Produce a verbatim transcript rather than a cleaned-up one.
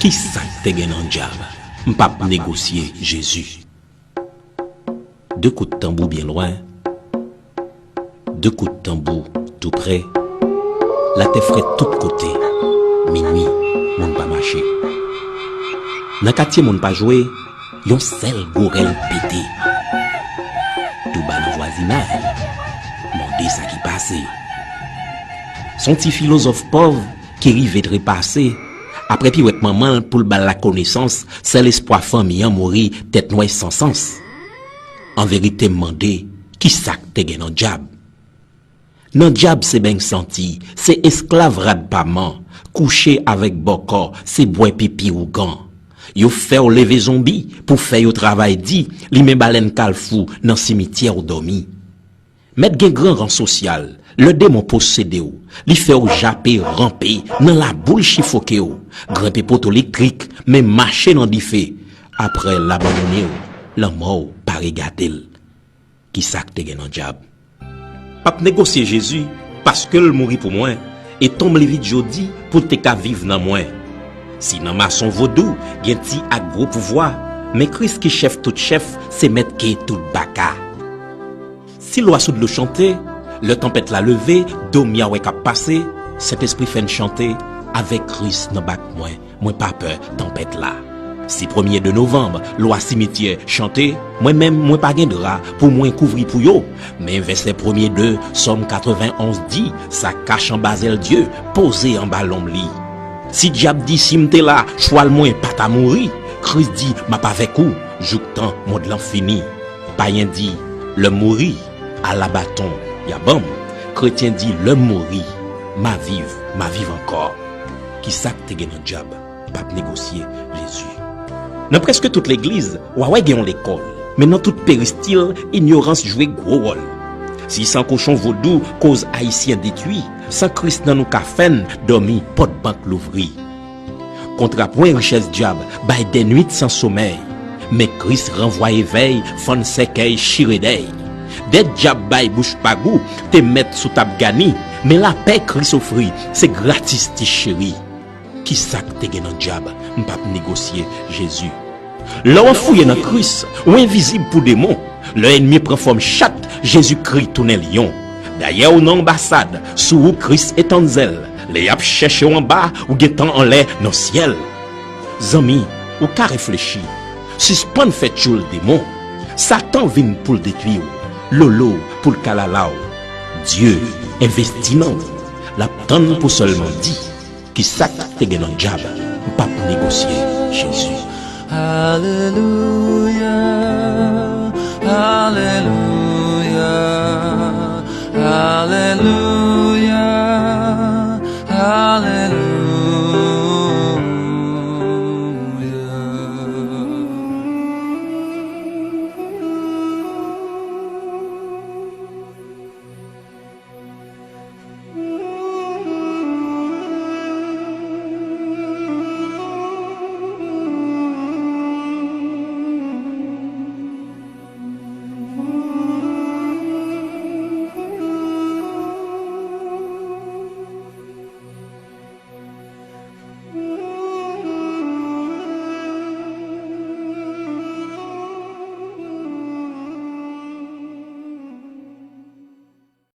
Kisa k te gen nan dyab? M p ap negosye Jezi. De kout tanbou byen lwen, de kout tanbou tou prè. Latè frèt tout kote. Minui, moun pa mache. Nan katye moun pa jwe, yon sèl gwo rèl pete. Tou ba nan vwazinay, mande sa ki pase. S on ti filozòf pòv ki rive trepase. Apre piwèt manman l pou l ba l lakonesans, sèl espwa fanmi an mouri tèt nwè san sans. An verite, m mande, kisa k te gen nan dyab? Nan dyab se beng santi, se esklav rad pa man, kouche avèk bòkò, se bwè pipi ougan. Yo fè w leve zonbi pou fè yo travay di, limen balèn kalfou nan simityè w dòmi. Mèt gen gran ran sosyal, lè demon posede w, li fè w jape, ranpe, nan labou l chifoke w, grenpe poto elektrik, men mache nan dife, apre l abandone w, lanmò w pare gate l. Kisa k te gen nan dyab? P ap negosye Jezi, paske l mouri pou mwen, e tonm li vid jodi pou l te ka viv nan mwen. Si nan mason vodou gen ti ak gwo pouvwa, men Kris ki chèf tout chèf, se mèt ke tout baka. Si lwa sou dlo chante, lè tanpèt la leve, do m ya wè k ap pase, Sentespri fè n chante, avèk Kris nan bak mwen, mwen pa pè tanpèt la. Si premye de novanm, lwa simityè chante, mwen menm mwen pa gen dra pou mwen kouvri pou yo. Men vèsè premye de Sòm katrevenn onz di, sa k kache anba zèl Dye, poze anba lonm li. Si dyab di si m te la, chwal mwen pa ta mouri, Kris di m ap avèk ou, jouktan mond lan fini. Payen di, lè m mouri, ala baton, y a ban m. Kretyen di, lè m mouri, m a viv, m a viv ankò. Kisa k te gen nan dyab? P ap negosye Jezi. Nan prèske tout legliz, w a wè gen yon lekòl, men nan tout peristil, inyorans jwe gwo wòl. Si san kochon vodou koz Ayisyen detwi, san Kris nan nou ka fè n dòmi pòt bank louvri. Kontrapwen richès dyab bay dè nwit san somèy, men Kris ranvwaye vèy, fann sèkèy, chire dèy. Dèt dyab bay bouch pa gou te mèt sou tab gani, men lapè Kris ofri, se gratis ti cheri. Kisa k te gen nan dyab? M p ap negosye Jezi. Lè w ap fouye nan Kris, ou envizib pou demon. Lè ènmi pran fòm chat, Jezikri tounen lyon. Dayè ou nan anbasad, sou ou Kris etann zèl. Lè y ap chèche w anba, ou gentan anlè nan syèl. Zanmi, ou ka reflechi. Sispann fè tchoul demon. Satan vin pou l detwi w, lolo pou l kalala w. Dye envesti nan w. L ap tann pou sèlman di, kisa k te gen nan dyab? M p ap negosye Jezi. Alelouya, alelouya.